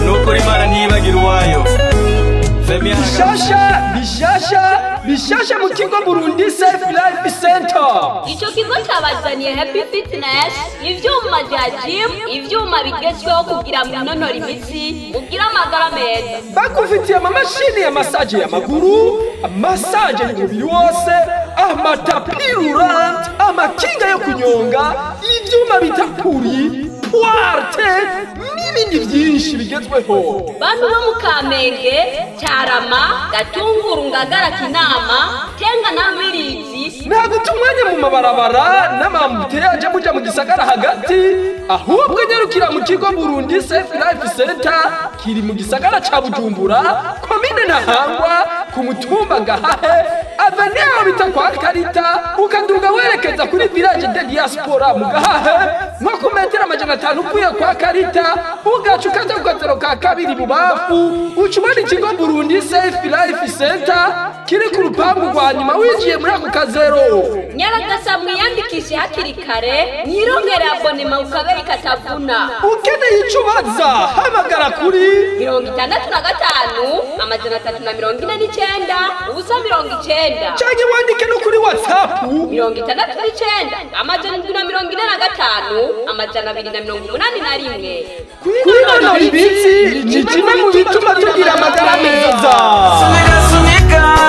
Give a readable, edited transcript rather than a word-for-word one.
Nukuri Imana ntiyibagira uwayo. Bishasha, bishasha, bishasha mu kigo Burundi Safe Life Center. Icyo kigo cyabazaniye Happy Fitness, ivyuma vya gym, ivyuma bigezweho kugira mwinonore imitsi, mugire amagara meza. Bagufitiye amamashini ya massage y'amaguru, massage y'umubiri wose, ama tapis roulant, amakinga yo kunyonga, ivyuma bita poulie, pointe n'ibindi byinshi bigezweho. Bantu bo mu Kamenge, Carama, Gatunguru, Ngagara, Kinama, Tenga na Rubirizi. Nta guta umwanya mu mabarabara n'ama embouteillages muja mu gisagara hagati, ahubwo nyarukira mu kigo Burundi Safe Life Center kiri mu gisagara ca Bujumbura, komine Ntahangwa, ku mutumba Gahahe, avenue aho bita kwa Karita, ukaduga werekeza kuri Village de Diaspora mu Gahahe, nko ku metero 500 uvuye kwa Karita, ugaca ukaja ku gatero ka kabiri bubafu, uca ubona ikigo Burundi Safe Life Center kiri ku rupangu rwa nyuma winjiye muri ako kazero. Nyaragasa, mwiyandikishe hakiri kare, mwirongere abonnement ukaberi katavuna. Ukeneye icyo ubaza, hamagara kuri 65 349 090. Canke wandike no kuri WhatsApp. 69 745 281. Kwinonora imitsi ni kimwe mu bituma tugira amagara meza. Sunika, sunika.